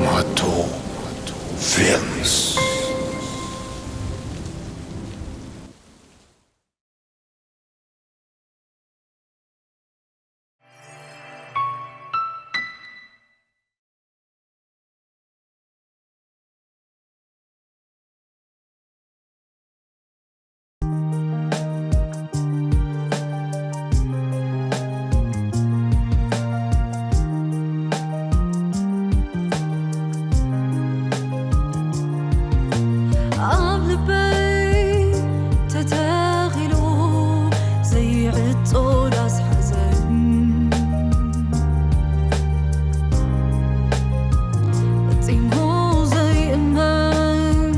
ማቶ ፊልምስ። ኣብ ልበይ ተተኺሉ ዘይዕጾ ዳስ ሓዘን፣ ፈጺሙ ዘይእመን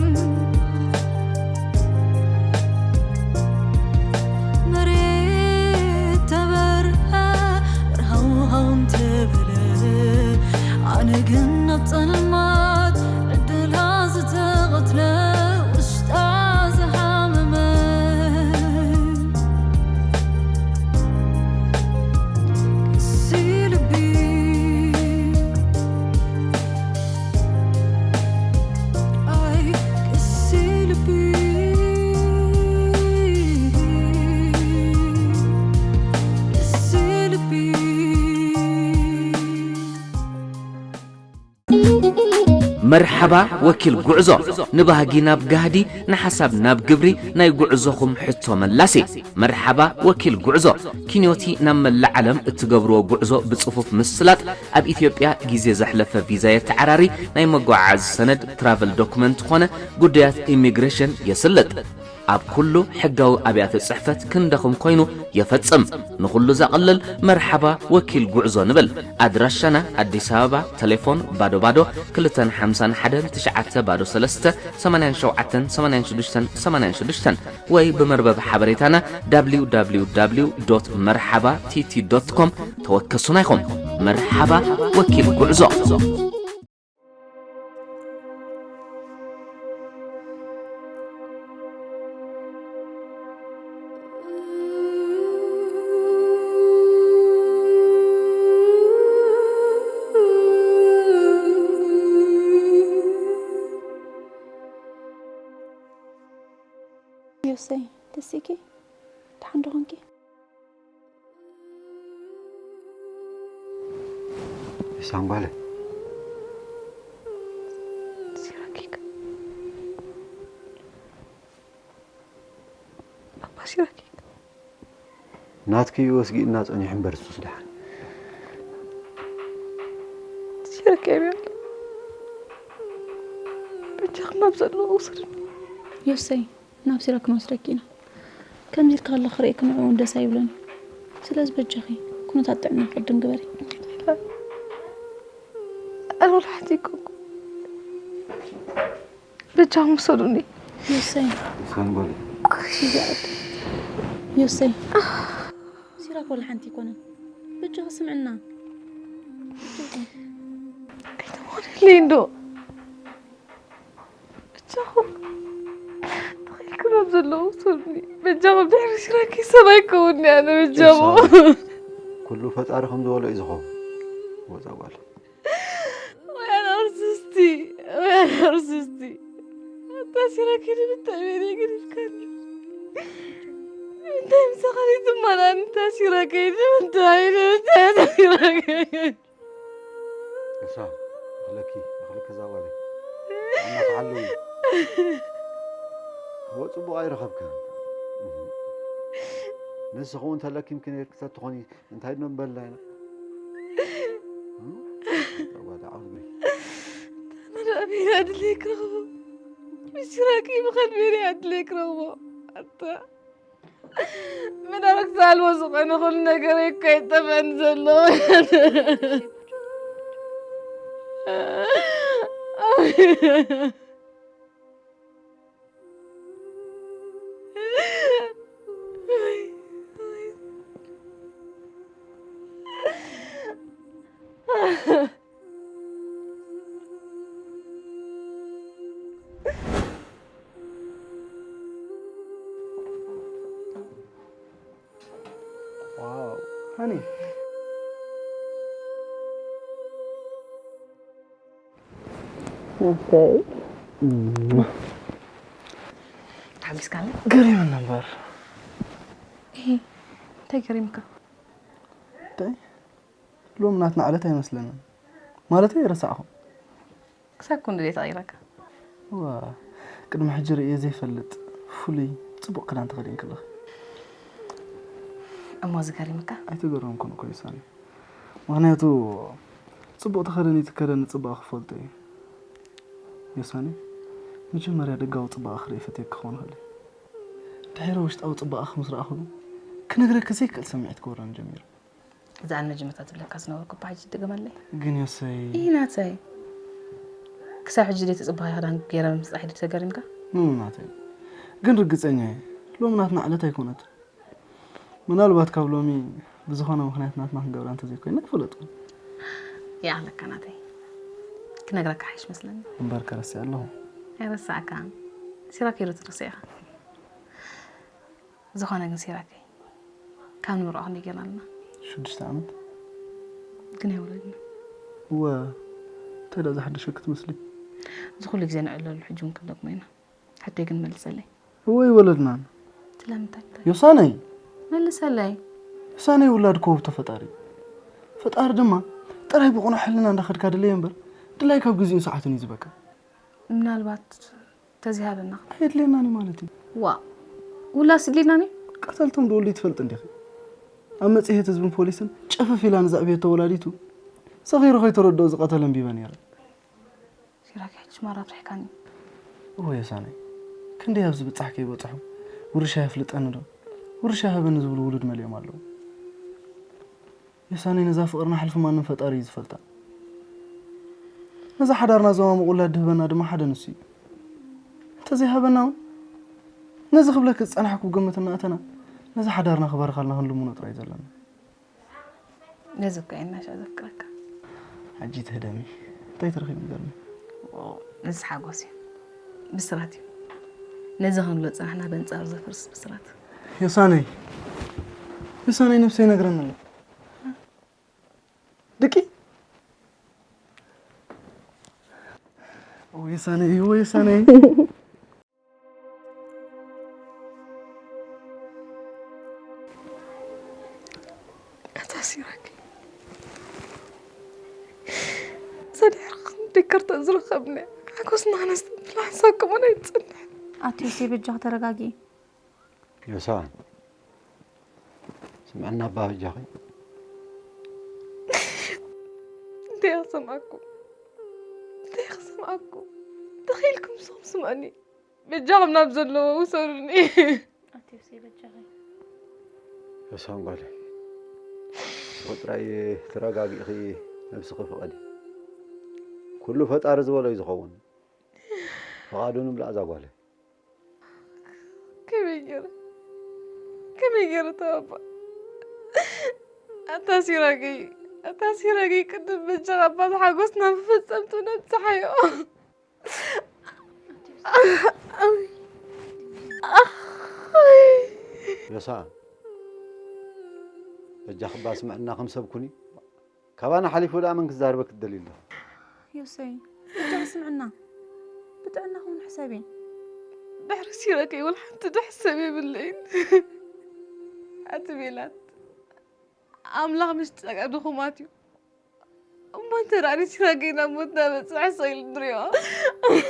መሬት ተበርሀ፣ በርሃው ሃው እንተበለ፣ ኣነ ግን ኣብ ጸልማት ዕድላ ዝተቐትለ፣ ውሽጣ ዝሃመመ ቅሲ ልቢ፣ ኣይ ቅሲ ልቢ፣ ቅሲ ልቢ። መርሓባ ወኪል ጉዕዞ፣ ንባህጊ ናብ ጋህዲ፣ ንሓሳብ ናብ ግብሪ፣ ናይ ጉዕዞኹም ሕቶ መላሲ። መርሓባ ወኪል ጉዕዞ፣ ኪንዮቲ ናብ መላእ ዓለም እትገብርዎ ጉዕዞ ብጽፉፍ ምስላጥ፣ ኣብ ኢትዮጵያ ግዜ ዘሕለፈ ቪዛ የተዓራሪ፣ ናይ መጓዓዓዚ ሰነድ ትራቨል ዶክመንት ኾነ ጉዳያት ኢሚግሬሽን የስልጥ። ኣብ ኩሉ ሕጋዊ ኣብያተ ጽሕፈት ክንደኹም ኮይኑ የፈጽም። ንኹሉ ዘቕልል መርሓባ ወኪል ጉዕዞ ንብል። ኣድራሻና ኣዲስ ኣበባ፣ ቴሌፎን ባዶ ባዶ ክልተን ሓምሳን ሓደን ትሽዓተ ባዶ ሰለስተ ሰማንያን ሸውዓተን ሰማንያን ሽዱሽተን ሰማንያን ሽዱሽተን ወይ ብመርበብ ሓበሬታና www.merhaba.tt.com ተወከሱና ኢኹም። መርሓባ ወኪል ጉዕዞ። ዮሰይ፣ ደሲኪ? ደሓን ዶ ኾንኪ? ሳንጓለ። ሲራኪክ። ባባ ሲራኪክ። ናትኪ እዩ ወስጊእና ጸኒሑ እምበር እሱስ ደሓን። ሲራክ የብያል። በጃኽ ናብ ዘለዎ ውሰድኒ። ዮሰይ። ናብ ሲራክ ክንወስደኪ ኢና። ከምዚ ኢልካ ከለኺ ክርእየኪ ንዕኡ እውን ደስ ኣይብሎን እዩ። ስለዚ በጃኺ ኩነታት ጥዕና ቅድም ግበሪ። ኣነ ወላ ሓንቲ ኣይኮንኩ። በጃኹም ውሰዱኒ። ዮሰይ። ሳንጎል። ይዛኣድ። ዮሰይ። ሲራክ ወላ ሓንቲ ኣይኮነን። በጃኺ ስምዕና። ኣይተኾነለይ እንዶ። በጃኹም፣ ተኺልኩም ኣብ ዘለዉ ውሰዱኒ። በጃኹም፣ ድሕሪ ሽራኪ ሰብኣይ ክኸውን እየ ኣነ፣ በጃኹም። ኤልሳ፣ ኩሉ ፈጣሪ ከም ዝበሎ እዩ ዝኸውን። ወፃ ጓል። ወይ ኣነ ኣርቲስቲ፣ ወይ ኣነ ኣርቲስቲ። ኣታ ሽራኪ ንምንታይ በይነይ ገዲፍካኒ? ንምንታይ ምሳኻ ዘይትመናኒ? ኣታ ሽራኪ ንምንታይ፣ ንምንታይ ኣታ ሽራኪ? እሳ፣ እኽለኪ፣ እኽሊ ክዛወሪ። ጥዕና ክሓልው እዩ። እወ፣ ጽቡቕ ኣይረኸብካን። ንስኺ እውን ተለኪምኪ ነይርኪ ተትኾኒ፣ እንታይ ድኖ ምበልና ኢና? እም? ተጓዳዕ ኣኽብሪ። ኣነ ኣበይ ኣድለየ ክረኽቦ? ብሽራቂ ምኻድ በይነይ ኣድለየ ክረኽቦ? ኣታ። መዳርግቲ ኣልቦ ዝኾነ ኩሉ ነገረይ እኮ ይጠፍኣኒ ዘሎ። ኣነ Okay. ተሓጒስካለ? ገሪሙኒ እምበር። እሂ፣ እንታይ ገሪምካ? እንታይ? ሎም ናትና ዕለት ኣይመስለንን። ማለተይ ረሳዕኹም። ክሳብ ክንድዚ ተቐይረካ? ዋ፣ ቅድሚ ሕጂ ርእየ ዘይፈልጥ ፍሉይ ጽቡቕ ክዳን ተኸዲንኪ ኣለኺ። እሞ ዝገሪምካ? ኣይተገረምኩን እኮ ዮሳኒ። ምኽንያቱ ጽቡቕ ተኸደኒት ከደኒ ጽባቐ ክፈልጦ እዩ። ዮሳኒ፣ መጀመርያ ደጋዊ ጽባቐ ክርኢ ፈትየ ክኸውን ከሎ ድሕሪ ውሽጣዊ ጽባቐ ምስ ረኣኹ ግን ክነግረኪ ዘይክእል ስምዒት ክወረኒ ጀሚሩ። እዛ ኣነ ጅመታ ትብለካ ዝነበርኩ እባ ሕጂ ትድገመለይ። ግን ዮሰይ ይህ ናተይ ክሳብ ሕጂ ደይ ተፅባኺ ክዳን ገይረ ምምፃእ ሕዲ ተገሪምካ? ኖ ናተይ ግን ርግፀኛ እየ ሎሚ ናትና ዕለት ኣይኮነትን። ምናልባት ካብ ሎሚ ብዝኾነ ምኽንያት ናትና ክንገብራ እንተዘይኮይና ኣይፈለጥኩን። ይኣኽለካ ናተይ ክነግረካ ሓይሽ መስለኒ። እምበር ከረሲ ኣለኹ። ኣይረሳዕካን። ሲራክ ዶ ትርስዕኻ? ዝኾነ ግን ሲራከይ ካብ ንምርዖ ክንደይ ጌርና ኣለና? ሽዱሽተ ዓመት ግን ኣይወለድና። እወ እንታይ ዳ ዝሓደሸ ክትመስሊ። እዚ ኩሉ ግዜ ንዕለሉ ሕጂ እውን ክንደግሞ ኢና። ሕቶይ ግን መልሰለይ። እወ ኣይወለድናን። ስለምንታይ? ዮሳነይ መልሰለይ። ዮሳነይ ውላድ ከውብቶ ፈጣሪ እዩ። ፈጣሪ ድማ ጥራይ ብቕኑዕ ሕልና እንዳኸድካ ድለየ እምበር ድላይ ካብ ግዜኡን ሰዓቱን እዩ ዝበካ። ምናልባት ተዚሃበና ኣየድልየናን እዩ ማለት እዩ። ዋ ውላስ ድልናኒ ቀተልቶም ድወልዱ ትፈልጥ እንዲኺ። ኣብ መጽሔት ህዝብን ፖሊስን ጨፈፍ ኢላ ንዘዕብየቶ ወላዲቱ ሰኺሩ ከይተረድኦ ዝቐተለ ኣንቢበ ነይረ። ሲራክ ሕጂ ማራ ኣብሪሕካኒ። እወ ዮሳነይ ክንደይ ኣብዚ ብጻሕ ከይበጽሑ ውርሻ የፍልጠኒ ዶ ውርሻ ሃበኒ ዝብሉ ውሉድ መሊኦም ኣለዉ። ዮሳነይ ነዛ ፍቕርና ሕልፊ ማንም ፈጣሪ እዩ ዝፈልጣ። ነዛ ሓዳርና ዘማሙቕ ውላድ ድህበና ድማ ሓደ ንሱ እዩ። እንተዘይሃበና እውን ነዚ ክብለኪ ዝጸናሕኩ ግምት እናእተና ነዛ ሓዳርና ክባርኻልና ክንልምኖ ጥራይ እዩ ዘለና። ነዚ እኮ እየ እናሻ ዘፍቅረካ። ሕጂ ትህደሚ እንታይ ትረኺቡ ይገርሚ። ዋው፣ እዚ ሓጎስ እዩ። ብስራት እዩ። ነዚ ክንብሎ ዝጸናሕና በንጻሩ ዘፈርስ ብስራት። ዮሳነይ ዮሳነይ ነብሰይ ይነግረኒ ኣሎ። ድቂ ዮሳነይ ዮሳነይ ኣታ ሲራክ፣ ሰዲሕርክን ደከርተ ዝረኸብነ ሓጎስና ክነስተብላ ሓንሳብ ከማን ኣይትጸንሕ። ኣቲ ዮሴ በጃኺ ተረጋጊ። ዮሳ፣ ስምዕና ኣባ በጃኺ። እንታይ ክሰምዓኩም? እንታይ ክሰምዓኩም? ተኺኢልኩም ንስኹም ስምዑኒ። በጃኹም ናብ ዘለዎ ውሰዱኒ። ኣቲ ዮሴ በጃኺ። ዮሳን ጓለይ፣ ንስኺ ጥራይ ተረጋጊእኺ ነብስኺ ፍቐዲ። ኩሉ ፈጣሪ ዝበሎ እዩ ዝኸውን። ፍቓዱ ንብላ እዛ ጓለይ። ከመይ ገይረ ከመይ ገይረ ተባባ ኣታ ሲራገይ ኣታ ሲራገይ ቅድም በጃኻ ኣባ ሓጎስና መፈጸምቱ ነብጽሓዮ። ዮሳ፣ በጃኺ እባ ስምዕና ከም ሰብ ኩኒ። ካባና ሓሊፉ ደኣ መን ክዛረበኪ ትደልዪ ኣለኺ? ዮሰይ በጃኺ ስምዕና። ብጥዕና ኹን ሕሰቢ። ድሕሪ ሲራገይ ወላ ሓንቲ ድሕሰብ የብለይን። ኣቲ ሜላት ኣምላኽ ምስ ጸጋ ድኹማት እዩ። እሞ እንተ ደኣ ንሲራገይ ናብ ሞት እናበጽሐ ሰቕ ኢሉ ንሪኦ።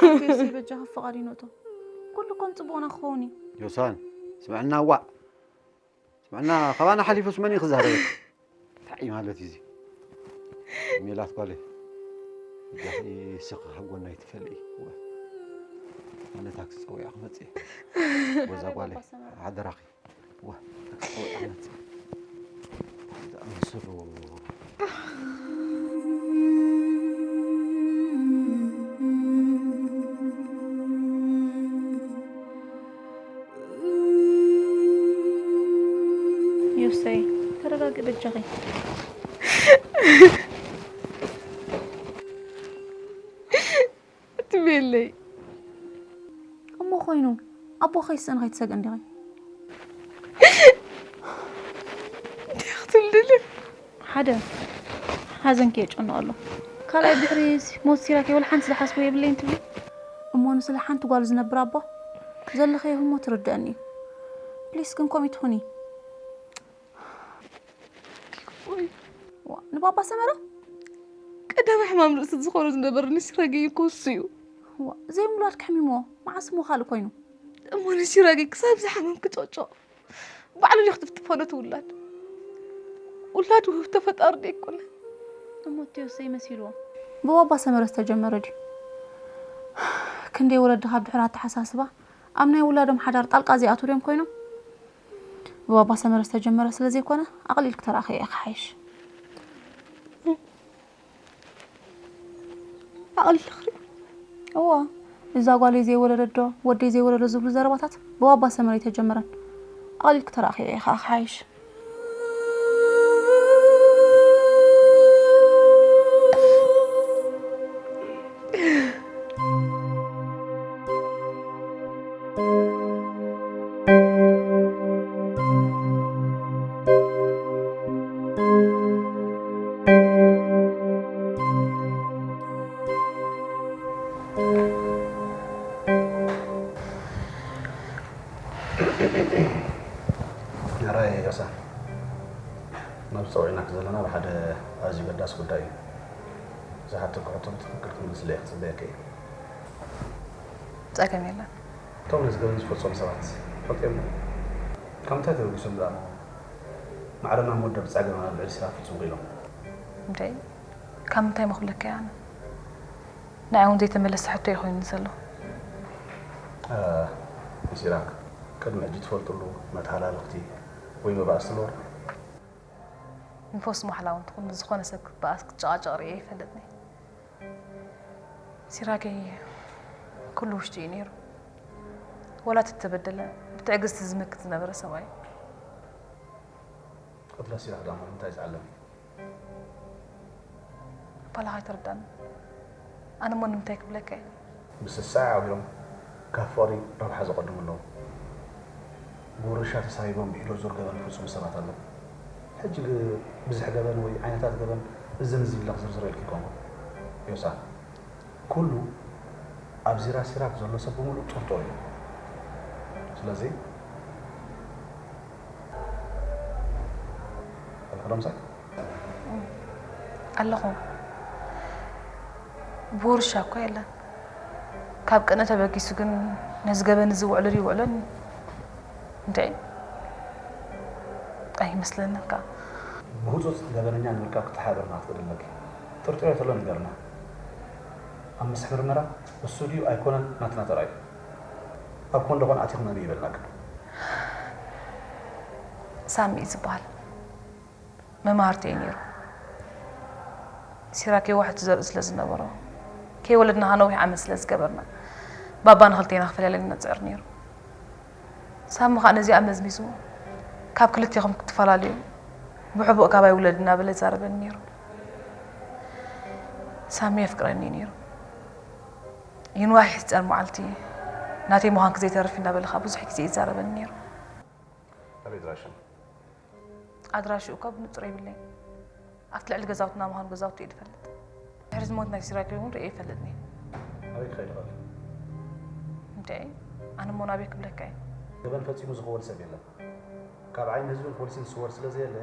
ኣቲ ዮሰይ በጃኺ ፍቓድ ይነቶ። ኩሉ ከም ጽቡቕና ክኸውን እዩ። ዮሳን፣ ስምዕና ዋእ። ስምዕና፣ ካባና ሓሊፉስ መን እዩ ክዛረበኪ? እንታይ እዩ ማለት እዩ እዚ? ሜላት ጓለይ፣ እጃኺ ስኺ ካብ ጎና ኣይትፈልኢ። እወ፣ ኣነ ታክሲ ጸዊዐ ክመጽእ እየ። ወዛ ጓለይ፣ ሓደራኺ። እወ፣ ታክሲ ጸዊዐ ክመጽእ እየ። ዝኣመሰሉ ዮሰይ ተረጋጊ በጃኺ። ትቤለይ እሞ ኮይኑ ኣቦ ከይስእን ከይትሰግእን ዲኺ? እንታይ ክትብል ደሊኺ? ሓደ ሓዘንኪ የጨንቕ ኣሎ። ካልኣይ ድሕሪ ሞት ሲራክ ወላ ሓንቲ ዝሓስቦ የብለይን ትብሊ? እሞ ንስለ ሓንቲ ጓል ዝነብር ኣቦ ዘለኸዮ ህሞት ትርድአኒ እዩ። ፕሊስ ግን ከምኡ ትኹኒ። ዋ፣ ንባባ ሰመረ ቀዳማይ ሕማም ርእሲ ዝኾነ ዝነበረ ንሲራክ እኮ እሱ እዩ። ዋ፣ ዘይምውላድ ከሕሚሞ መዓስ እሞ ካልእ ኮይኑ? እሞ ንሲራክ ክሳብ ዝሓመም ክጨጨቕ ባዕሉ እዩ ክጥፍጥፎ ነቲ ውላድ። ውላድ ውህብቶ ፈጣሪ ደይኮነ። እሞ እትዮ ሰይ መሲልዎ። ብባባ ሰመረ ዝተጀመረ ድዩ? ክንደይ ወለዲ ካብ ድሕሪ ኣተሓሳስባ ኣብ ናይ ውላዶም ሓዳር ጣልቃ ዘይኣትዉ ድዮም ኮይኖም? ብባባ ሰመረ ዝተጀመረ ስለ ዘይኮነ ኣቕሊልክ ተረኣኸዮ ኢኻ ሓይሽ። ኣቕሊልክ ሪኡ። እዋ፣ እዛ ጓለይ ዘይወለደት ዶ ወደይ ዘይወለዶ ዝብሉ ዘረባታት ብባባ ሰመረ ኣይተጀመረን። ኣቕሊልክ ተረኣኸዮ ኢኻ ሓይሽ። ሕራይ ዮሳ፣ ናብ ዝጸውዒናክ ዘለና ብሓደ ኣዝዩ ገዳሲ ጉዳይ እዩ። ዝሓተኩ ሕቶ ብትኽክል ክትምልስለይ ክጽበየኪ እየ። ጸገም የለን። እቶም ነዚ ገበን ዝፈጸሙ ሰባት ትፈልጥዮም ዶ? ካብ ምንታይ ተበጊሶም ደኣ ማዕረና መወደብ ጸገም ኣብ ልዕሊ ሲራክ ፍጹም ክኢሎም? እንዴ፣ ካብ ምንታይ መኽብለካ እየ ኣነ? ንዓይ እውን ዘይተመለሰ ሕቶ እዩ ኮይኑ ዘሎ። እ፣ ንሲራክ ቅድሚ ሕጂ ትፈልጥሉ መተሃላልኽቲ ወይ መባእስቲ ኣለዎ ዶ? ንፎስ ማሕላ እውን ትኹን ብዝኾነ ሰብ ክበኣስ ክጨቓጨቕ ርእየ ኣይፈልጥን እየ። ሲራከይ ኩሉ ውሽጡ እዩ ነይሩ። ወላ እቲ እተበደለ ብትዕግስቲ ዝምክት ዝነበረ ሰብኣይ። ቅትለት ሲራክ ደኣ እንታይ ዝዓለም እዩ? ባላኻ ኣይተረዳእን። ኣነ እሞ ንምንታይ ክብለካ እየ? ብስስዐ ዓቢሮም ካብ ፍቕሪ ረብሓ ዘቐድሙ ኣለዉ። ብውርሻ ተሳሂቦም ብኢዶ ዙር ገበን ዝፍጽሙ ሰባት ኣለዉ። ሕጂ ግ-፣ ብዝሕ ገበን ወይ ዓይነታት ገበን እዝን እዝን ኢለ ክዝርዝሮ ኢልኪ ይኮንኩ። ዮሳ፣ ኩሉ ኣብ ዚራ ሲራክ ዘሎ ሰብ ብምሉእ ጥርጡር እዩ። ስለዚ፣ ኣለኺ ዶ ምሳይ? ኣለኹ። ብውርሻ እኮ የለን። ካብ ቅነ ተበጊሱ ግን ነዚ ገበን እዚ ውዕሎ ድዩ ውዕሎን? እንድዒ። ኣይመስለንን ከኣ። ብህጹጽ ገበነኛ ንምርካብ ክትሓባበርና ክትኽእሊ ኣለኪ። ጥርጥሬ ተሎ ንገርና። ኣብ መስርሕ ምርመራ እሱ ድዩ ኣይኮነን ናትና ተራእዩ። ኣብ ኮንዶ ኮን ኣቲኹም ነንዩ ይበልና ግን። ሳሚ እዩ ዝበሃል። መማህርቲ እዩ ነይሩ። ሲራክ የዋህ ትዘርእ ስለ ዝነበሮ፣ ከይወለድና ከኣ ነዊሕ ዓመት ስለ ዝገበርና፣ ባባ ንኽልቴና ክፈላለየና ይጽዕር ነይሩ። ሳሚ ኸኣ ነዚኣ መዝሚዙ፣ ካብ ክልቴኹም ክትፈላለዩ፣ ብሕቡእ ካባይ ውለድ እናበለ ይዛረበኒ ነይሩ። ሳሚ የፍቅረኒ እዩ ነይሩ። ይንዋሕ ይሕጸር መዓልቲ፣ ናተይ ምዃንኪ ዘይተርፍ እናበለ ኸኣ ብዙሕ ግዜ ይዛረበኒ ነይሩ። ኣበይ ኣድራሽኡ? ኣድራሽኡ እኳ ብንጹር የብለይን። ኣብቲ ልዕሊ ገዛውትና ምዃኑ ገዛውቲ እየ ዝፈልጥ። ድሕሪ ዝሞት ናይ ሲራክ እውን ርእየ ኣይፈልጥን እየ። ኣበይ ክኸይድ ይኽእል? እንድዒ፣ ኣነ እሞ ናበይ ክብለካ እየ? ገበን ፈጺሙ ዝኽወል ሰብ የለን። ካብ ዓይኒ ህዝብን ፖሊስን ዝስወር ስለ ዘየለ፣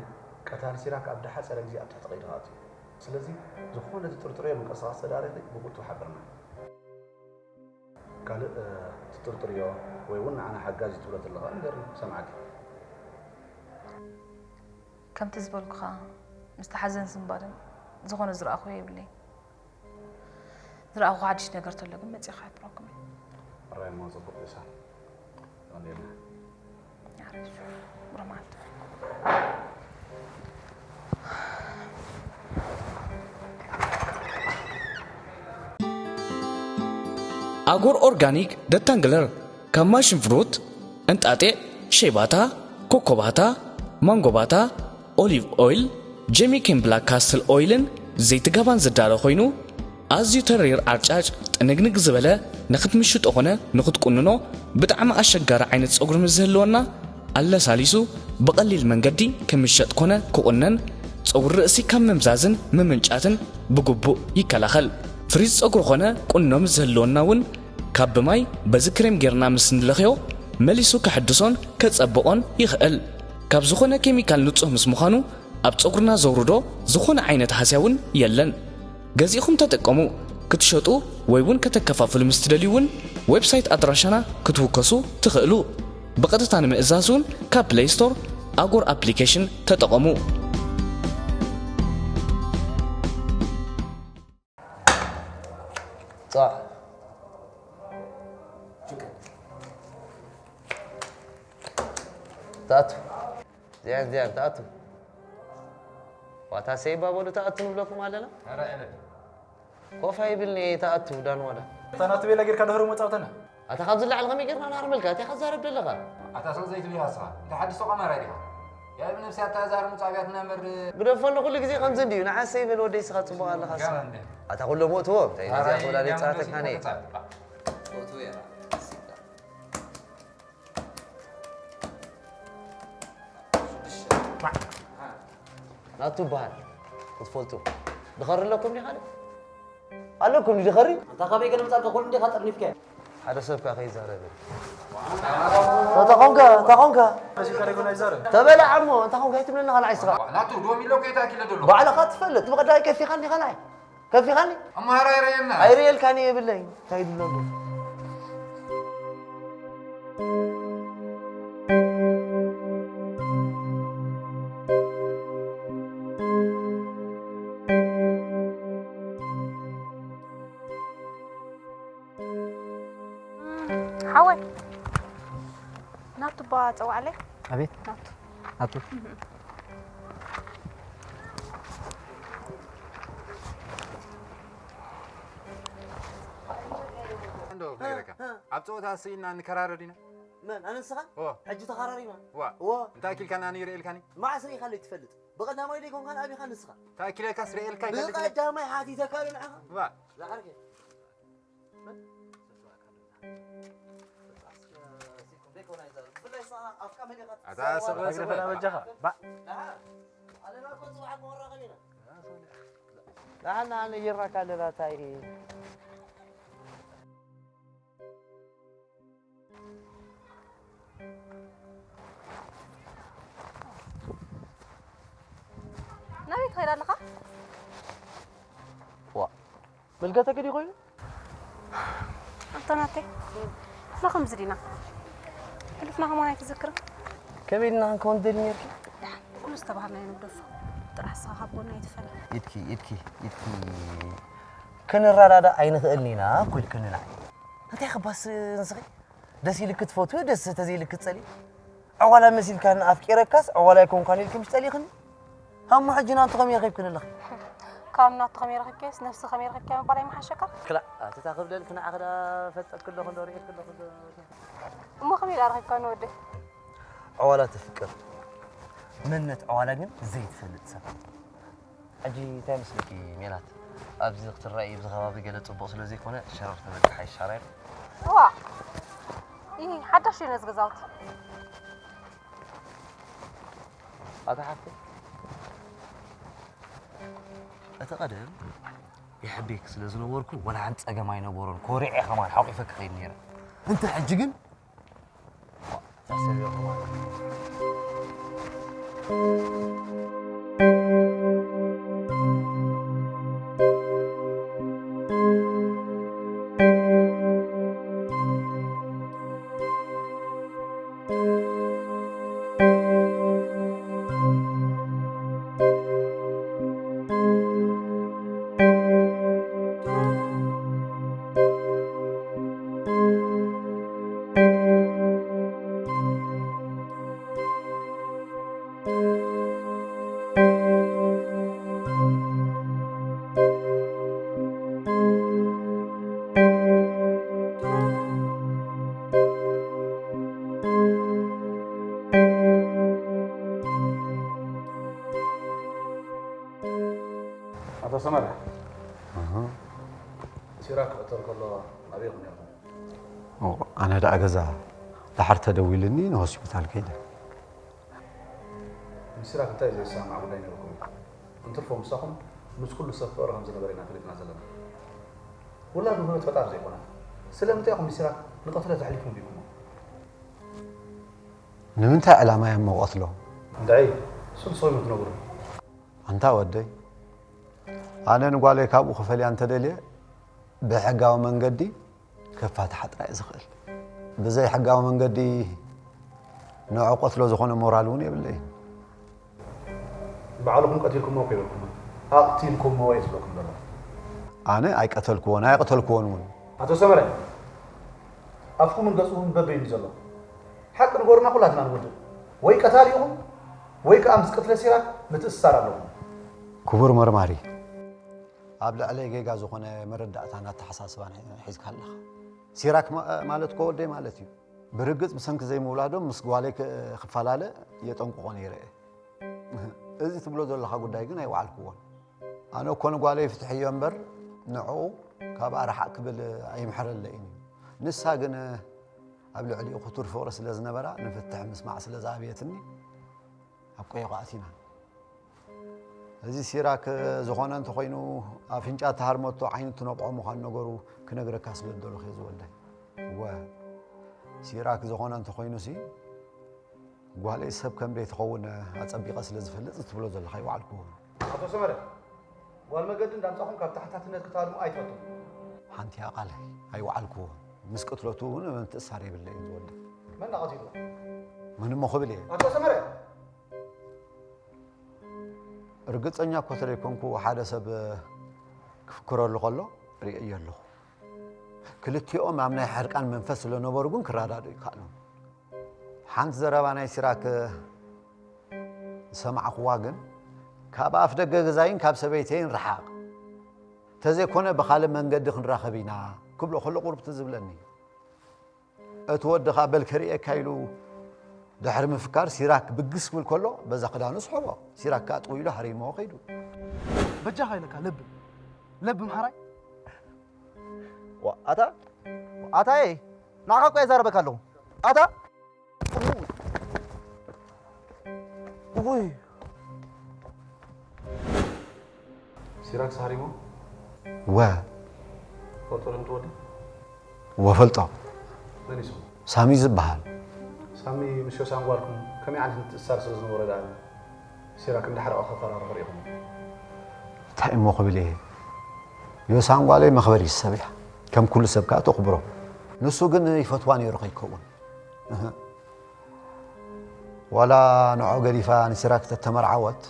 ቀታሊ ሲራክ ኣብ ዝሓጸረ ግዜ ኣብ ትሕቲ ቀይዲ ክኣቱ እዩ። ስለዚ፣ ዝኾነ ዝጥርጥርዮ ምንቅስቓስ ተዳሪኺ ብቕልጡፍ ሓብርና። ካልእ፣ እ፣ ትጥርጥርዮ ወይ እውን ንዓና ሓጋዚ ትብሎ ተለኻ ንገርኒ፣ ሰምዓኪ። ከምቲ ዝበልኩኻ፣ ምስቲ ሓዘን ስንባደን ዝኾነ ዝረኣኹዎ የብለይን። ዝረኣኹ ሓድሽ ነገር ተሎ ግን መጺኤ ክሕብረኩም እየ። ሕራይ እሞ ጽቡቕ ዮሳ። ቀኒልና። ኣሪፍ። ብሩህ መዓልቲ። ኣጎር ኦርጋኒክ ደታንግለር ካብ ማሽን ፍሩት፣ እንጣጢዕ፣ ሸይባታ፣ ኮኮባታ፣ ማንጎባታ፣ ኦሊቭ ኦይል፣ ጀሚኬን ብላክ ካስትል ኦይልን ዘይቲ ጋባን ዝዳሎ ኮይኑ፣ ኣዝዩ ተሪር ዓርጫጭ ጥንግንግ ዝበለ ንኽትምሽጦ ኾነ ንኽትቁንኖ ብጣዕሚ ኣሸጋሪ ዓይነት ጸጉሪ ምስ ዝህልወና ኣለሳሊሱ ብቐሊል መንገዲ ክምሸጥ ኮነ ክቑነን ጸጉሪ ርእሲ ካብ ምምዛዝን ምምንጫትን ብግቡእ ይከላኸል። ፍሪዝ ጸጉሪ ኾነ ቁኖ ምስ ዝህልወና እውን ካብ ብማይ በዚ ክሬም ጌርና ምስ ንለኽዮ መሊሱ ከሐድሶን ከጸብቖን ይኽእል። ካብ ዝኾነ ኬሚካል ንጹህ ምስ ምዃኑ ኣብ ጸጉርና ዘውርዶ ዝኾነ ዓይነት ሃስያ እውን የለን። ገዚእኹም ተጠቀሙ። ክትሸጡ ወይ እውን ከተከፋፍሉ ምስ ትደልዩ እውን ዌብሳይት ኣድራሻና ክትውከሱ ትኽእሉ። ብቐጥታ ንምእዛዝ እውን ካብ ፕለይ ስቶር ኣጎር ኣፕሊኬሽን ተጠቐሙ። ጻሕ ተኣቱ። እዚኣን እዚኣን ተኣቱ። ዋታ ሰይባ በሉ ተኣቱ ንብለኩም ኣለና። ኮፍ ኣይብልኒ ተኣቱ ዳን ዋላ። እታ ናቱ ቤላ ጌርካ ድሕሩ መጻውተና። ኣታ ካብ ዝለዓል ከመይ ጌርና ንሃርመልካ? እንታይ ከዛረብ ደለኻ? ኣታ ሰው ዘይትብልያ ስኻ። እንታይ ሓድሽ ተቋማራይ ዲኻ? ያ እብን ነብሲ ኣታ ዛር ሙጻብያትና መር ግደፈሉ ኩሉ ግዜ ከምዚ እንድዩ። ንዓሰይ በል ወደይ ስኻ ጽቡቕ ኣለኻ ስኻ። ኣታ ኩሎም ወእትዎም። እንታይ ነዚኣ ኣራይ ክብላ እያ ዘይጻተካ ነይ። ናቱ በሃል ክትፈልጡ ድኸሪ ኣለኩም ዲኻ? ኣለኩም ድኸሪ? ኣንታ ካበይ ገለ ምጻልካ ኩሉ እንዲኻ ጠርኒፍካ? ሓደ ሰብ ከኣ ከይዛረብ። ተኾንካ ተኾንካ ተበላዕ እሞ እንታ ኾንካ ኣይትብለና ካልዓይ ስኻ። ናቱ ዶም ኢሎ ከይታኪለ ደሎ። ባዕልኻ ትፈልጥ ብቐዳይ ከፊኻኒ ካልዓይ ከፊኻኒ ኣማራ ይረየና። ኣይረየልካኒ የብለይ እንታይ ይብሎ ኣሎ። ሓወይ ናቱ ባ ጸዋዕለይ። ኣቤት ናቱ ኣቱ እንዶ ክነግረካ ኣብ ፀወታ ስኢና ንከራረድ ኢና መን ኣነ ንስኻ ኦ ሕጂ ተኻራሪና ዋ ዎ እንታይ ኣኪልካ ናኒ ርእልካኒ መዓስ ርኢኻለይ ትፈልጥ ብቐዳማይ ደይኮንካ ንኣቢኻ ንስኻ እንታይ ኣኪለካስ ርእልካ ብቐዳማይ ሓቲተካ ዶ ንዓኻ ዋ ዝዓርከ ኣታ ሰበ ግረፈና በጃኻ ባእ ኣለና እኮ ጽባሕ ክወራኸብ ኢና ንዓና ነይርናካ ኣለና እንታይ ናበይ ትኸይድ ኣለኻ? ዋ መልከተኪ ድዩ ኮይኑ ኣንታ ናተይ ንሕና ከምዚ ዲና ሕሉፍና ከማን ኣይትዝክርን ከመይ ኢልና ክንከውን ትደሊ ነርኪ ኩሉ ዝተባሃልናዮ ንግደፎ ጥራሕ ንስኻ ካብ ጎና ኣይትፈለ ኢድኪ ኢድኪ ኢድኪ ክንረዳዳእ ኣይንኽእልን ኢና እኮ ኢልክኒ ንዓይ እንታይ ክባስ ንስኺ ደስ ኢልክ ትፈትዊ ደስ ተዘይልክ ትጸልኢ ዕዋላ መሲልካኒ ኣፍቂረካስ ዕዋላ ኣይኮንካን ኢልኪ ምሽ ጸሊእኽኒ ሃሞ ሕጂ ናቱ ከመይ ረኺብክኒ ኣለኺ ካብ ናቱ ከመይ ረኺብካዮስ ነብሲ ከመይ ረኺብካዮ ምባል ኣይመሓሸካ ክላእ ኣቲ እታ ክብለልኪ ንዓኺ ደኣ ፈጠኪ ኣለኹ እንዶ ርእየኪ ኣለኹ እንዶ እሞ ከመይ ደኣ ረኺብካ ንወደይ ዕዋላ ተፍቅር መንነት ዕዋላ ግን ዘይትፈልጥ ሰብ ሕጂ እንታይ መስለኪ ሜላት ኣብዚ ክትረኣይ ኣብዚ ከባቢ ገለ ጽቡቕ ስለ ዘይኮነ ሸረር ተበልኪ ሓይሻራ ኢሉ እዋ ይህ ሓዳሽ እዩ ነዚ ገዛውቲ ኣታ ሓፍተይ እቲ ቀደም ይሕቤክ ስለ ዝነበርኩ ወላ ሓንቲ ጸገም ኣይነበሮን ኮሪዐ ከማን ሓቂፈ ክኸይድ ነይረ እንተ ሕጂ ግን ኣቶ ሰመረ ሲራክ ክቕተል ከሎ ኣበይ ኢኹም ነርኩም? ኣነ ደኣ ገዛ ደሓር ተደዊሉኒ ንሆስፒታል ከይደ። ምስ ሲራክ እንታይ ዘይሰማማዕ ጉዳይ ነይርኩም? እንትርፎ ምሳኹም ምስ ኩሉ ሰብ ፍቕሪ ከም ዝነበረ ኢና ፈሊጥና ዘለና። ውላድ ውህበት ፈጣሪ ዘይኮና። ስለምንታይ ኢኹም ንሲራክ ንቐትለት ኣሕሊፍኩም ሂብኩሞ? ንምንታይ ዕላማ እዮም እሞ ቀትሎ? እንድዒ፣ ስልሶም ትነግሩ። ኣንታ ወደይ፣ ኣነ ንጓለይ ካብኡ ክፈልያ እንተደልየ ብሕጋዊ መንገዲ ከፋትሓ ጥራይ ዝኽእል። ብዘይ ሕጋዊ መንገዲ ንዑ ቀትሎ ዝኾነ ሞራል እውን የብለይን። ባዕልኹም ቀቲልኩሞ እኮ ይበልኩም፣ ኣቕቲልኩሞ እየ ዝብለኩም ዘሎ። ኣነ ኣይቀተልኩዎን፣ ኣይቐተልኩዎን እውን። ኣቶ ሰመረ፣ ኣፍኩምን ገጽኹምን በበይኑ ዘሎ። ሓቂ ንገሩና ኩላትና ንውድእ። ወይ ቀታሊ ኢኹም፣ ወይ ከኣ ምስ ቅትለት ሲራክ ምትእስሳር ኣለኩም። ክቡር መርማሪ፣ ኣብ ልዕለይ ጌጋ ዝኾነ መረዳእታን ኣተሓሳስባን ሒ-፣ ሒዝካ ኣለኻ። ሲራክ ማ-፣ ማለት እኮ ወደይ ማለት እዩ። ብርግጽ ብሰንኪ ዘይምውላዶም ምስ ጓለይ ክ-፣ ክፈላለ የጠንቅቖ ነይረ እየ። እዚ ትብሎ ዘለኻ ጉዳይ ግን ኣይወዓልክዎን። ኣነ እኮ ንጓለይ ፍትሕ እዮ እምበር ንዕኡ ካብኣ ርሓቕ ክብል ኣይምሕረለይን እዩ። ንሳ ግን ኣብ ልዕሊኡ ክቱር ፍቕሪ ስለ ዝነበራ ንፍትሕ ምስማዕ ስለ ዝኣብየትኒ ኣብ ቆይቋ ኣቲና። እዚ ሲራክ ዝኾነ እንተኾይኑ ኣፍንጫ ተሃርመቶ ዓይኒ ትነብዖ ምዃኑ ነገሩ ክነግረካ ስለ ዝደለኹ እየ ዝወደይ። እወ፣ ሲራክ ዝኾነ እንተኾይኑሲ ጓለይ ሰብ ከም ደይትኸውን ኣጸቢቐ ስለ ዝፈልጥ እዚ ትብሎ ዘለኻ ኣይወዓልኩዎን። ኣቶ ሰመረ፣ ጓል መገዲ እንዳምጻኹም ካብ ተሓታትነት ክትሃድሙ ኣይትፈቱን። ሓንቲ እያ ቃለይ፣ ኣይወዓልኩዎን። ምስ ቅትለቱ እውን ምትእስሳር የብለይን ዝወደይ። መን ዳ ቀቲልዎ? መን እሞ ክብል እየ? ኣቶ ሰመረ! ርግጸኛ እኮ ተለይኮንኩ ሓደ ሰብ ክፍክረሉ ከሎ ርእየዮ ኣለኹ። ክልቲኦም ኣብ ናይ ሕርቃን መንፈስ ስለ ነበሩ ግን ክረዳድኡ ይከኣሉ። ሓንቲ ዘረባ ናይ ሲራክ ዝሰማዕኹዋ ግን፣ ካብ ኣፍ ደገ ገዛይን ካብ ሰበይተይን ርሓቕ፣ ተዘይኮነ ብኻልእ መንገዲ ክንራኸብ ኢና ክብሎ ከሎ ቁሩብ ትዝ ዝብለኒ። እቲ ወዲ ኸኣ በል ክርእየካ ኢሉ ድሕሪ ምፍካር ሲራክ ብግስ ክብል ከሎ በዛ ክዳኑ ስሐቦ። ሲራክ ከኣ ጥው ኢሉ ሃሪሞ ከይዱ። በጃኻ ኢለካ ለብም፣ ለብም ሓራይ። ዋ፣ ኣታ ኣታየ፣ ንዓኻ እኮ እየ ዛረበካ ኣለኹ። ኣታ ውይ፣ ሲራክ ሳሪሞ ወ ፈልጦ ዶ ትወዲ? ወፈልጦ መን እዩ ስሙ? ሳሚ ዝበሃል። ሳሚ ምስ ዮሳን ጓልኩም ከመይ ዓይነት ምትእስሳር ስለ ዝነበሮ ደኣ ሲራክ እንዳሕረቐ ከፈራርሑ ርኢኹም? እንታይ እሞ ክብል እየ? ዮሳን ጓለይ መኽበሪት ሰብ እያ። ከም ኩሉ ሰብ ከኣ ተኽብሮ። ንሱ ግን ይፈትዋ ነይሩ ከይከውን። እህ። ዋላ ንዖ ገዲፋ ንሲራክ ተተመርዓወት፣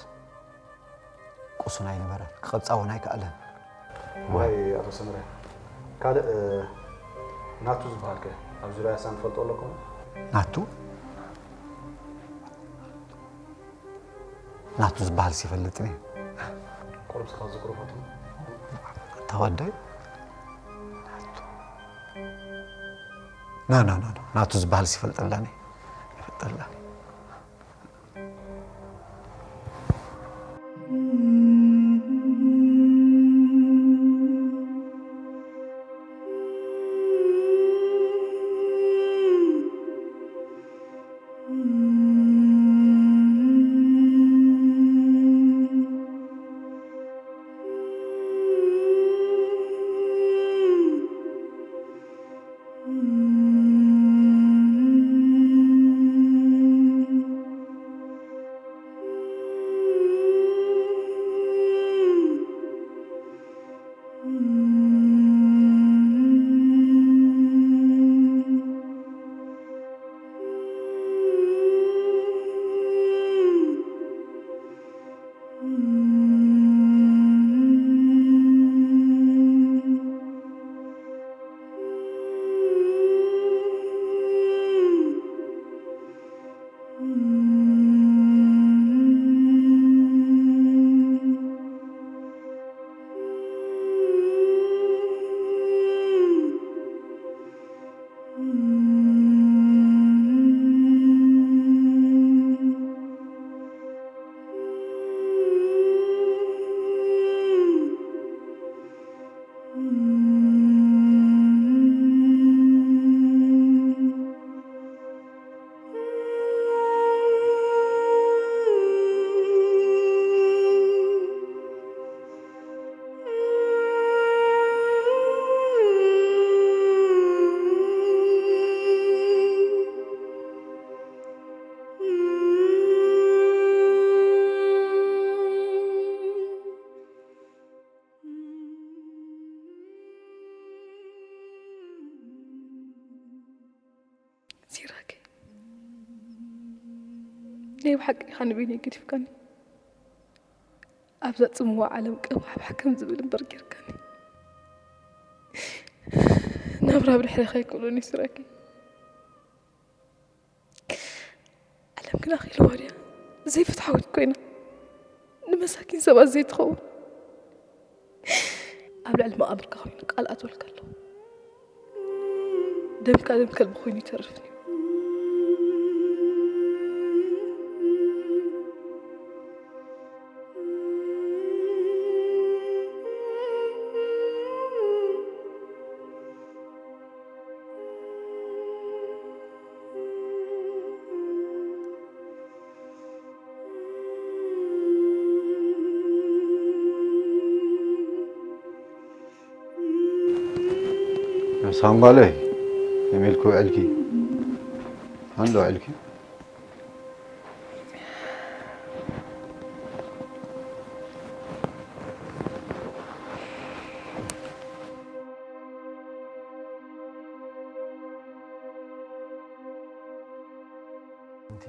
ቁሱን ኣይነበረን፣ ክቐብጻ እውን ኣይከኣለን። ዋይ፣ ኣቶ ሰመረ፣ ካልእ፣ እ፣ ናቱ ዝበሃል ከ ኣብ ዙርያ ዮሳን ትፈልጦ ኣለኩም? ናቱ? ናቱ ዝበሃልስ ይፈልጥን እየ። ቁሩብ ስኻ ዝቅርቦ ትም። ኣታ ወደይ፣ ናቱ። ኖ፣ ኖ፣ ኖ፣ ኖ። ናቱ ዝበሃልስ ይፈልጠላን እየ። ይፈልጠላን እየ። ሲራኬ፣ ናይ ብሓቂ ኢኻ ንበይነይ ገዲፍካኒ። ኣብዛ ጽምዋ ዓለም ቀባሕባሕ ከም ዝብል እምበር ጌርካኒ። ናብራ ብድሕሬኻ ኣይክእሎን እዩ ሲራኬ። ዓለም ግን ኣኺልዋ ድያ? ዘይፍትሓዊት ኮይና፣ ንመሳኪን ሰባት ዘይትኸውን። ኣብ ልዕሊ መቓብርካ ኮይኑ ቃል ኣትወልካ ኣለኹ። ደምካ ደም ከልቢ ኮይኑ ይተርፍን እዩ። ሳንጓለይ፣ ከመይ ኢልኪ ውዕልኪ? ኣንዶ ውዕልኪ? እንቲ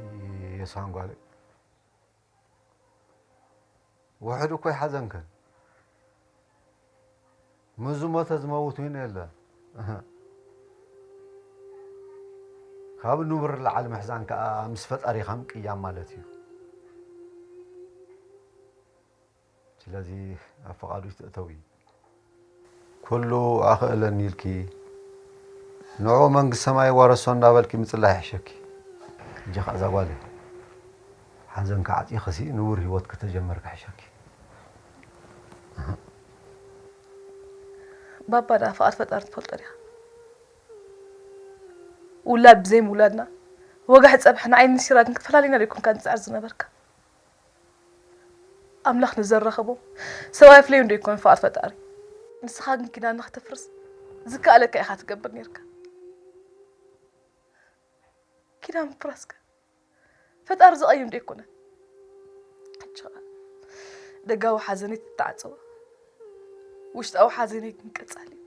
የሳንጓለይ ውሕድ እኮ ይሓዘንከን። ምስ ዝሞተ ዝመውት እውን የለ። ካብ ንቡር ላዕሊ ምሕዛን ከኣ ምስ ፈጣሪኻ ምቅያም ማለት እዩ። ስለዚ ኣብ ፍቓዱ ትእተዊ። ኩሉ ኣኽእለኒ ኢልኪ ንዑ መንግስቲ ሰማይ ዋረሶ እንዳበልኪ ምጽላይ ይሕሸኪ። ሕጂ ከኣ እዛ ጓለይ ሓዘንኪ ዓጺኽሲ ንቡር ህይወትኪ ተጀመርኪ ይሕሸኪ። ባባ ደኣ ፍቓድ ፈጣሪ ትፈልጦ ዲኻ? ውላድ ብዘይ ምውላድና፣ ወጋሕ ጸብሕና ዓይኒ ሲራግን ክትፈላልዩና ዶ ኣይኮንካን ትጽዕር ዝነበርካ? ኣምላኽ ንዘራኸቦም ሰብ ኣይፍለዩን ዶ ኣይኮነን ፍቓድ ፈጣሪ? ንስኻ ግን ኪዳንና ከተፍርስ ዝከኣለካ ኢኻ ትገብር ኔርካ። ኪዳን ምፍራስከ ፈጣሪ ዝቐይም ዶ ኣይኮነን? ሕጂ ኸኣ ደጋዊ ሓዘነይ ተተዓጸወ፣ ውሽጣዊ ሓዘነይ ግን ቀጻሊ እዩ።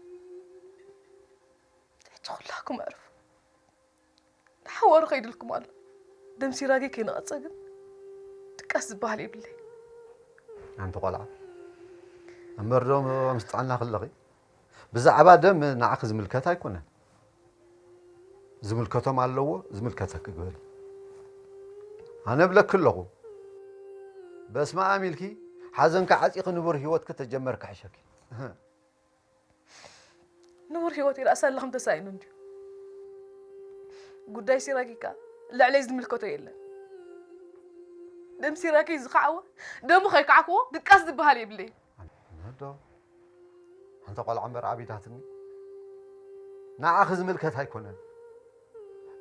ሕጂ ኩላኩም ኣዕርፉ። ንሓዋሩ ከይድልኩም ኣሎ። ደም ሲራገይ ከይነቐጸ ግን ድቃስ ዝበሃል የብለይ። ኣንቲ ቆልዓ፣ እምበር ዶ ምስ ጥዕና ክለኺ? ብዛዕባ ደም ንዓኺ ዝምልከት ኣይኮነን። ዝምልከቶም ኣለዎ፣ ዝምልከተኪ ግበሪ። ኣነ እብለኪ ኣለኹ፣ በስመ ኣብ ኢልኪ ሓዘንኪ ዓጺኺ ንቡር ህይወትኪ ተጀመርኪ ሕሸኪ። እህ። ንቡር ህይወት ይረእሳ ኣለኹም ተሳኢኑ እንድዩ። ጉዳይ ሲራኪ ከኣ ልዕለይ ዝምልከቶ የለን። ደም ሲራኪ ዝኸዓወ ደሙ ከይከዓክዎ ድቃስ ዝበሃል የብለይ። ነዶ፣ ሓንቲ ቆልዓ እምበር ዓቢዳትኒ። ንዓኺ ዝምልከት ኣይኮነን።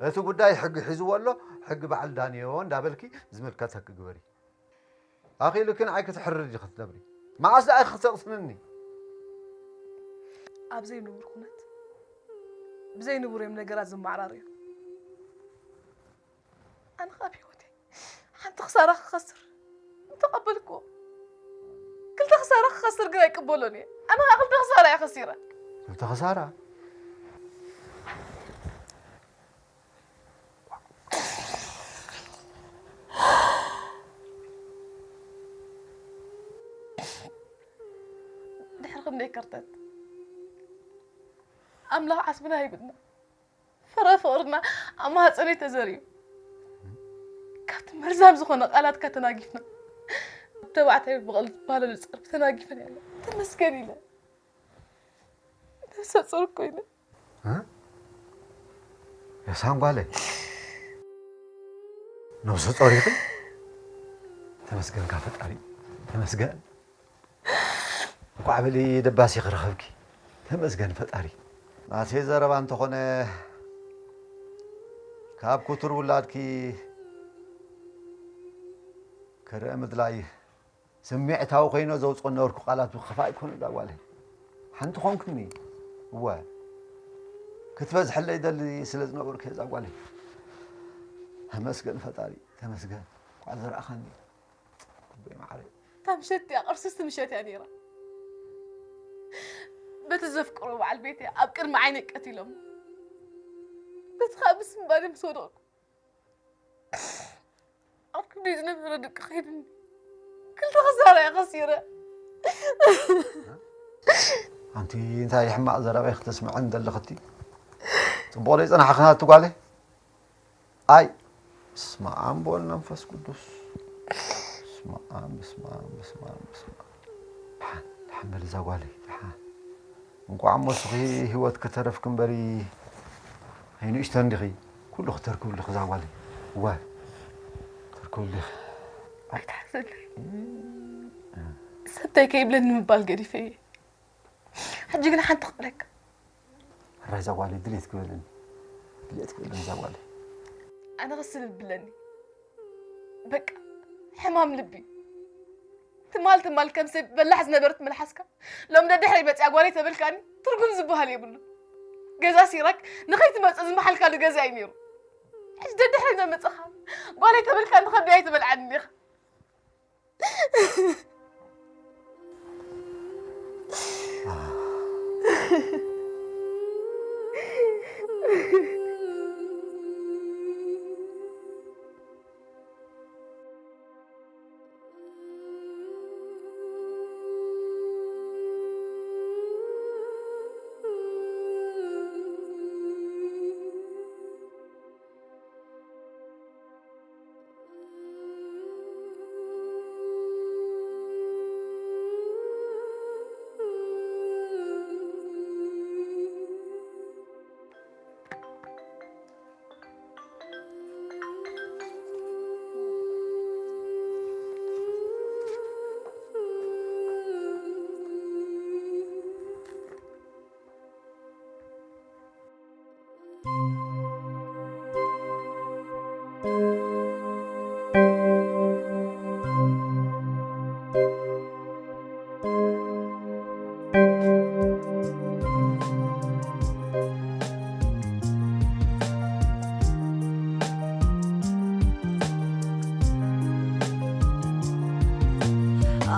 እቲ ጉዳይ ሕጊ ሒዝዎ ኣሎ፣ ሕጊ በዓል ዳንዮ እንዳበልኪ ዝምልከተኪ ግበሪ። ኣኺሉኪ ንዓይ ክትሕርድ ኢኺ ክትነብሪ። መዓስ ደኣ ኢኺ ክተቕስንኒ? ኣብ ዘይንቡር ኩነት ብዘይ ንቡር እዮም ነገራት ዝመዓራረዩ። ኣነ ከኣ ኣብ ህይወተይ ሓንቲ ክሳራ ክኸስር ምተቐበልክዎ፣ ክልተ ክሳራ ክኸስር ግን ኣይቅበሎን እየ። ኣነ ከኣ ክልተ ክሳራ እየ ከሲረ። ክልተ ክሳራ? ድሕሪ ክንደይ ከርተት ኣምላኽ ዓስብና ሂብና፣ ፍረ ፍቕርና ኣብ ማህፀነይ ተዘሪኡ፣ ካብቲ መርዛም ዝኾነ ቃላትካ ተናጊፍና፣ ተባዕታይ ብቐል ዝባለሉ ፀርፊ ተናጊፈን ያለ ተመስገን ኢለ ነብሰ ፁር ኮይነ። እ? የሳንጓለ፣ ነብሰ ጾር ኢኺ? ተመስገንካ ፈጣሪ፣ ተመስገን። እንኳዕ በሊ ደባሲ ክረኸብኪ፣ ተመስገን ፈጣሪ። ናተይ ዘረባ እንተኾነ፣ ካብ ክቱር ውላድኪ ክርኢ ምድላይ፣ ስምዒታዊ ኮይነ ዘውፅኦ ነበርኩ ቃላት ብኽፋእ ኣይኮነ እዛ ጓለይ። ሓንቲ ኮንክኒ፣ እወ፣ ክትበዝሐለይ ደሊ ስለ ዝነበርኩ እዛ ጓለይ። ተመስገን ፈጣሪ፣ ተመስገን። እንኳዕ ዘርኣኻኒ። ልበይ ማዕረይ። እታ ምሸት እቲኣ ቅርስስቲ ምሸት እያ ነይራ። በቲ ዘፍቅሮ በዓል ቤተይ ኣብ ቅድሚ ዓይነይ ቀቲሎም። በቲ ከዓ ብስምባደ ምስ ወደቕኩ ኣብ ክንደይ ዝነበረ ደቂ ከይድኒ ክልተ ክሳራ እየ ከሲረ። ኣንቲ እንታይ ሕማቕ ዘረባ ክትስምዐን ዘለኽቲ? ጽቡቕ ዶ ይጸናሕኽና እቲ ጓለይ? ኣይ፣ በስመ ኣብ ወወልድ ወመንፈስ ቅዱስ። በስመ ኣብ፣ በስመ ኣብ፣ በስመ ኣብ፣ በስመ ኣብ። ደሓን፣ ደሓን በሊ እዛ ጓለይ፣ ደሓን። እንቋዕ እሞ እስኺ ህይወት ከተረፍኪ እምበሪ፣ ኣይንእሽተን ዲኺ፣ ኩሉ ክተርክብልኺ እዛ ጓለይ። እዋይ፣ ተርክብልኺ። ኣይትሓዝለይ። ሰብታይ ከይብለኒ ምባል ገዲፈ እየ። ሕጂ ግን ሓንቲ ክብለካ። ሕራይ እዛ ጓለይ ድሌት ክበለኒ። ድሌት ክበለኒ እዛ ጓለይ። ኣነ ክስልል ብለኒ። በቃ ሕማም ልቢ። ትማል ትማል ከም ሰብ በላሕ ዝነበረት መልሓስካ ሎም ደድሕረይ መፅያ ጓለይ ተበልካኒ ትርጉም ዝበሃል የብሉ። ገዛ ሲራክ ንኸይትመፅእ ዝመሓልካሉ ገዛ እዩ ነይሩ። ሕጂ ደድሕረይ እናመፅኻ ጓለይ ተበልካኒ ከቢድ ኣይትበልዓኒ ኢኻ።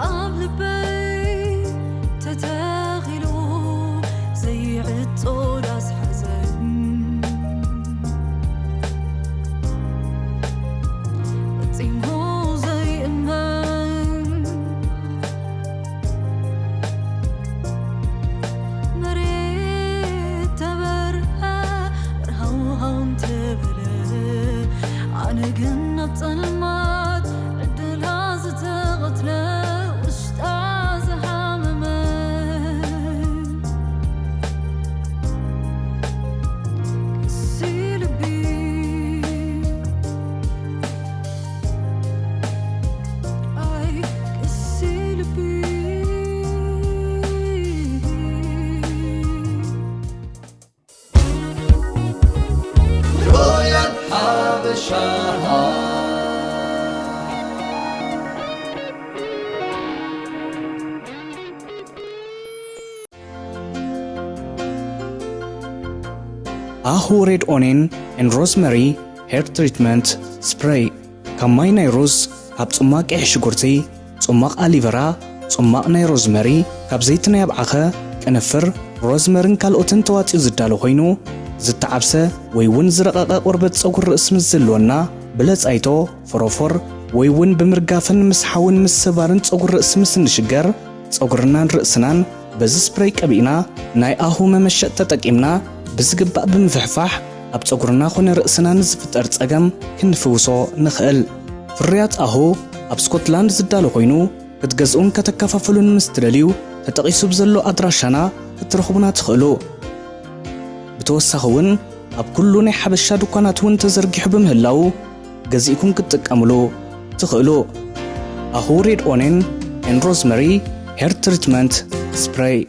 ኣብ ልበይ ተተኺሉ ዘይዕጾ ዳስ ሓዘን ፈጺሙ ዘይእመን መሬት ተበርሀ በርሃውሃው እንተበለ ኣነ ግን ኣብ ጸልማት ዕድላ ዝተቐትለ ውሽጣ ዝሃመመ ቅሲ ልቢ ኣይ ቅሲ ልቢ ሮያል ሓበሻ ኣሁ ሬድ ኦኔን ኤን ሮዝመሪ ሄር ትሪትመንት ስፕሬይ። ካብ ማይ ናይ ሩዝ፣ ካብ ጽማቕ ቀይሕ ሽጉርቲ፣ ጽማቕ ኣሊቨራ፣ ጽማቕ ናይ ሮዝመሪ፣ ካብ ዘይቲ ናይ ኣብዓኸ፣ ቅንፍር፣ ሮዝመርን ካልኦትን ተዋጺኡ ዝዳሎ ኮይኑ፣ ዝተዓብሰ ወይ እውን ዝረቐቐ ቆርበት ጸጉሪ ርእሲ ምስ ዝህልወና፣ ብለጻይቶ፣ ፎሮፎር ወይ እውን ብምርጋፍን ምስሓውን ምስባርን ጸጉሪ ርእሲ ምስ እንሽገር፣ ጸጉርናን ርእስናን በዚ ስፕሬይ ቀቢእና ናይ ኣሁ መመሸጥ ተጠቂምና ብዝግባእ ብምፍሕፋሕ ኣብ ጸጉርና ኮነ ርእስና ንዝፍጠር ጸገም ክንፍውሶ ንኽእል። ፍርያት ኣሁ ኣብ ስኮትላንድ ዝዳሎ ኮይኑ ክትገዝኡን ከተከፋፍሉን ምስ ትደልዩ ተጠቒሱ ብዘሎ ኣድራሻና ክትረኽቡና ትኽእሉ። ብተወሳኺ እውን ኣብ ኩሉ ናይ ሓበሻ ድኳናት እውን ተዘርጊሑ ብምህላዉ ገዚእኩም ክትጥቀምሉ ትኽእሉ። ኣሁ ሬድ ኦኔን ኤን ሮዝመሪ ሄር ትሪትመንት ስፕሬይ።